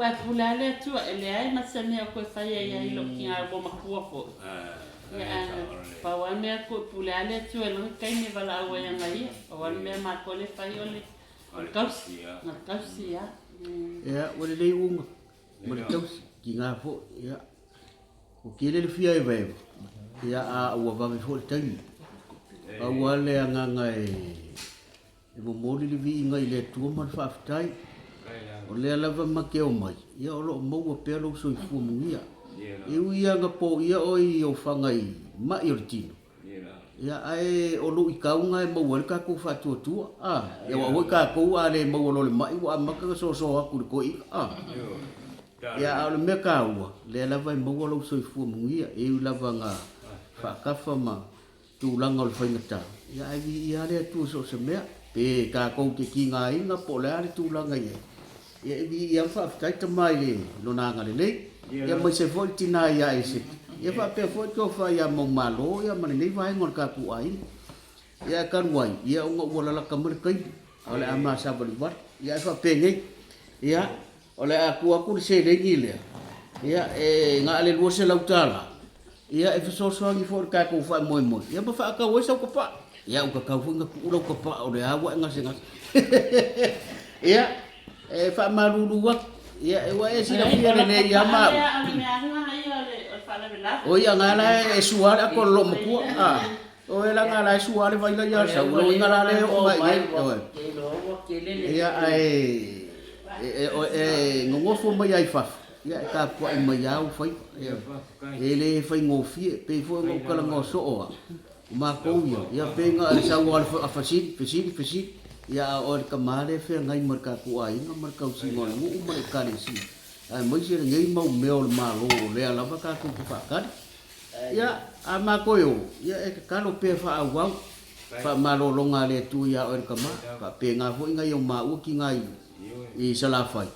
Aua e pule lava le Atua, e leai ma se mea o toe faia i ai i lou tiga ua matua foi. Ia ae pau lava le mea e pule lava le Atua i lona taimi e valaau ai ana ia. Pau lava le mea matou lea e fai o le tausi, na o le tausi lava. Ia, ua lelei uga ma le tausi, tiga foi, ia. Ua tele le fia evaeva, ia a ua vave foi le taimi. Pau lava le agaga e E momoli le viiga i le Atua ma le faafetai, o lea lava ma te omai, ia o lo o maua pea lou soifua manuia. E ui lava na poia oe i ofaga i mai o le tino, ia ae o luitau na e maua ai le tatou faatuatua, a, ia aua foi tatou a le maua loa le mai ua amata ona soso atu i le toeaina, a. Ia a o le mea taua, lea lava e maua lou soifua manuia, e ui lava na faatafa ma tulaga o le faigata, ia ae viia lava le Atua i so o se mea, pe tatou te tigaina po o le a le tulaga i ai, ia e viia lava ma faafetai Tama i Lona agalelei, ia aemaise foi le tina ia Aiseki, ia faapea foi le tofa ia Maumalo ia ma lenei vaega o le tatou aiga. Ia ae talu ai, ia ona ua lalata mai le taimi, a o le a masavalivali, ia ae faapenei, ia O le a tuu atu le seleni lea, ia, e na o le $200, ia, e fesoasoani foi i le tatou faamoemoe, ia ma faatau ai sau tapaa. Ia, ua tatau foi ona tuu lau tapaa o lea ua e gasegase. Ia, e faamalulu atu, ia, ua e silafia lelei ia ma au. O ia na la e sua le ato a le loomatua, a. O e la la e sua le vaila ia sau, lo inga la le o mai nei. Ia ae e nonofo mai ai fafo, ia e tapuai mai lava ou faiva. E le faigofie, pei foi ona ou talanoa soo lava, o matou ia, ia pei na o le sau lava a fesili, fesili, fesili, ia a o le tama lea e feagai ma le tatou aiga ma le tausiga o le nuu ma le ekalesia, aemaise lenei mau mea o le Malo o lea lava tatou te faatali. Ia, a matou e o, ia e tatalo pea faaauau, faamalologa a le Atua ia oe le tama, faapena foi nai o maua tiga i Salafai.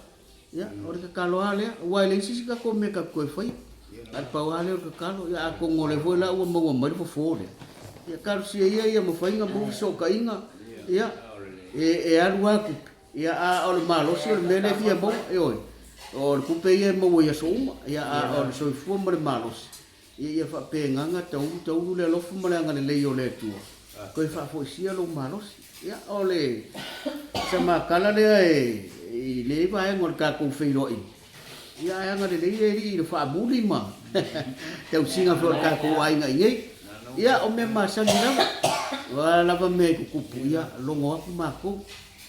Ia, o le tatalo lava lea, aua e leai se isi tatou mea tatou toe faia, ae le pau lava lea o le tatalo. Ia atonu o lea foi la ua maua mai le fofo lea, ia talosia ia ia mafai ona maua fesootaiga, ia, e alu lava tupe, Ia, a o le malosi o le mea lea e fia maua, ioe, o le tupe ia e maua i aso uma, ia, a o le soifua ma le malosi, ia, ia faapena ona taulu taulu le alofa ma le agalelei o le Atua, toe faafoisia lou malosi. Ia, o le samakala lea e, i lenei vaega o le tatou feiloaiga, ia, ae agalelei le Alii i le faamuli ma tausiga foi o le tatou aiga i inei. Ia, o mea masani lava, o a lava mea e tutupu, ia, logo atu matou.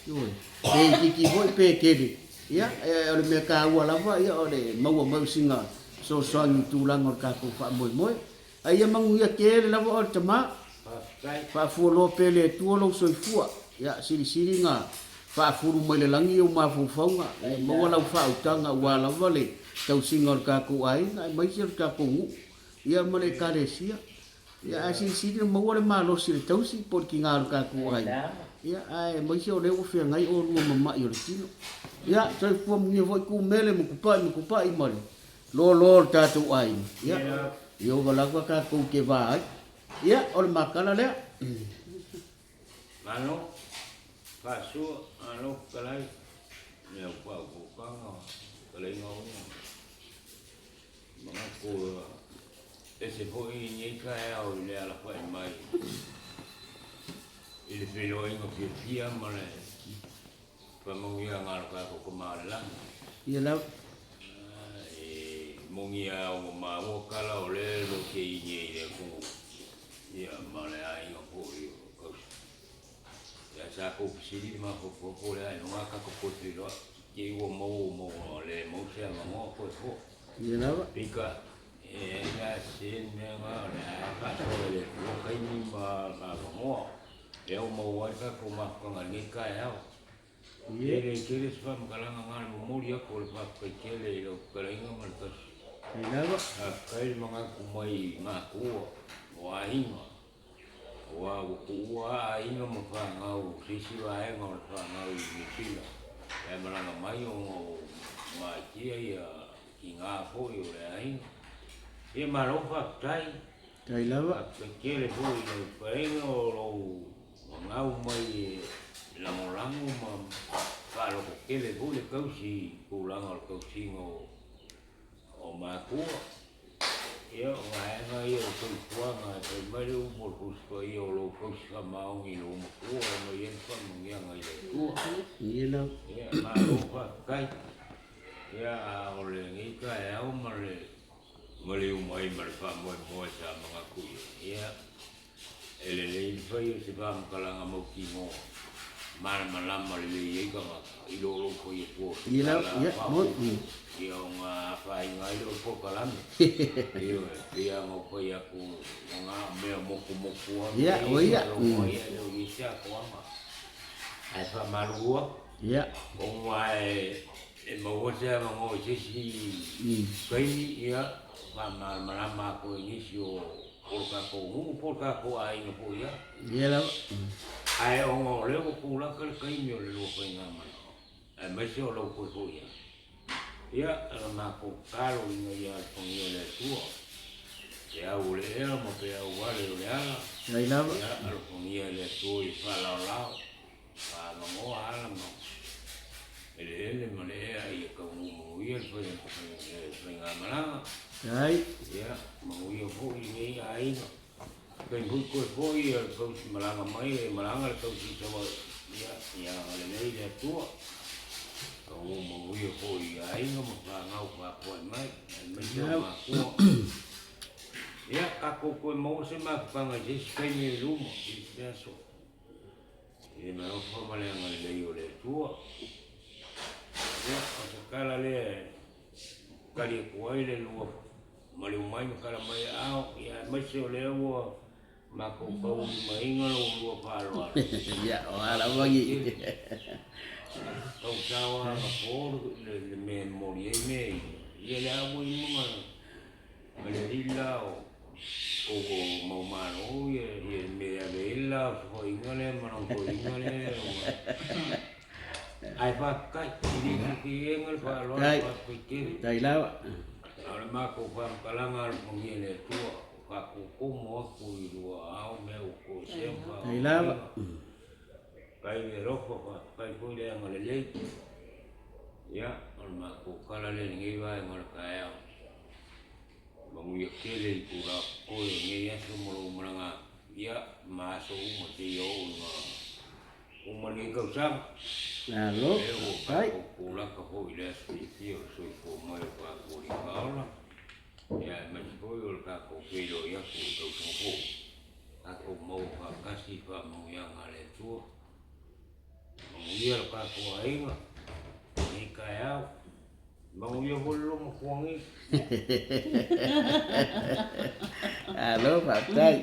Ioe, pe itiiti foi pe tele, ia, o le mea taua lava, ia, o le maua mai o sina fesoasoani i tulaga o le tatou faamoemoe. A ia manuia tele lava oe le tama, faafualoa pea e le Atua lou soifua, ia, silisili na faafulu mai le lagi ou mafaufauga, ia maua lau faautaga aua lava le tausiga o le tatou aiga aemaise o le tatou nuu, ia ma le Ekalesia. Ia ae silisili ona maua le malosi o le tausi po o le tiga o le tatou aiga. Ia ae aemaise o lea ua feagai oulua ma mai o le tino. Ia soifua manuia foi Tumele ma Tupai ma Tupai ma le loaloa o le tatou aiga. Ia ia ova lava tatou te va ai. Ia o le makala lea. Malo, faasua, malo fetalai, i lau faaopoopoga, fetalaiga uma. Manatu ua ese foi lenei taeao i le alafai mai i le feiloaiga fiafia ma le faamanuiaga a lo tatou Tama o le Lagi. Ia lava. E moni lava ua maua tala o lea e lote i inei i le atunuu, ia ma le aiga foi o Kausi. Ia sa tou fesili le mafaufau po o le a iloga a tatou toe feiloai, te i ua maua ua le maua se avanoa toe foi. Ia lava. Pika, e ai la se le mea lena o le a faasoa e le Atua taimi ma avanoa, lea ua maua ai le tatou mafutaga i lenei taeao. E le tele se faamatalaga na o le momoli atu o le faafetai tele i lau fetalaiga ma le tasi. Ia lava. Faafetai le manatu mai i matua o aiga. Aua ua tuua lava aiga ma fanau se isi vaega o le fanau i Niu Sila ae malaga mai ona o maaitia ia tiga foi o le aiga. Ia malo faafetai. Faafetai lava. Faafetai tele foi i lau paega o lou gagau mai e lagolago ma. faalototele foi le tausi i tulaga o le tausiga o matua. Ia o vaega ia o le soifuaga e fai mai le upu a le Tusi Paia o lou tausi faamaoni i lou matua e aumai ai le faamanuiaga i le Atua. Ia malo faafetai. Ia a o lenei taeao ma le maliu mai ma le faamoemoe sa manatu i ai, ia E lelei le fai o se faamatalaga mautinoa malamalama lelei ai tagata i lo lou fai atu o se tala faaopoopo ia ona afaina ai lea o le polokalame. Ioe, e pei lava ona ou fai atu o na mea motumotu lava mea ia e logo ai ae le o i ai se atoaga. Ae faamalulu atu, ona e maua se avanoa i se isi taimi, ia faamalamalama atu ai nisi o O le tatou nuu po o le tatou aiga foi lava. Ia lava. Ae ona o lea ua tulaka le taimi o le lua faigamalaga, aemaise o lau toe foi atu, ia, o le matou tatalo ina ia alofagia e le Atua peau o le ea ma peau vale o le ala, Ia lava. ia alofagia e le Atua ia faalaolao, faavanoa ala ma eleele ma le ea ia taunuu manuia le faigamalaga. Ai. Ia, manuia foi lenei aiga. Taimi foi toe foi le tausi malaga mai, e malaga le tausi i Savaii, ia, ia agalelei le Atua. Taunuu manuia foi i aiga ma fanau faatuai mai, aemaise o matua. Ia, tatou toe maua se mafutaga i se isi taimi i luma, i se isi aso. I le alofa ma le agalelei o le Atua. Ia, o se tala lea e tali atu ai le lua maliu mai ma tala mai aao, ia aemaise o lea ua matou taulimaina lo oulua faaaloalo. Ia, o a lava ni. Tau sao lava anapo le mea e momoli ai mea ia, ia le a ua i luga Ma le alii la o mau malo ia le mea e ave ai le la osofaiga lea ma lona toeaina lea. Ae faafetai, e le itiiti le faaaloalo, faafetai tele. Faafetai lava. A o le matou faamatalaga alofagia e le Atua, faatutumu atu i lua aao mea ua toesea ma Faafetai lava. Faafetai le alofa, faafetai foi le agalelei. Ia, o le matou tala lea i lenei vaega o le taeao. Manuia tele i tulaga totoe o lenei aso ma lou malaga atu, ia, ma aso uma seia oo ina uma lenei tausaga. Malo, Lea ua faafetai. tatou tulaka foi i le aso fiafia o le soifua mai o tatou alii ma ola, ia aemaise foi o le tatou feiloai atu i le tausaga fou, tatou maua faatasi i faamanuiaga a le Atua. Manuia lo tatou aiga i lenei taeao. Manuia foi le lua matua nei. Malo faafetai.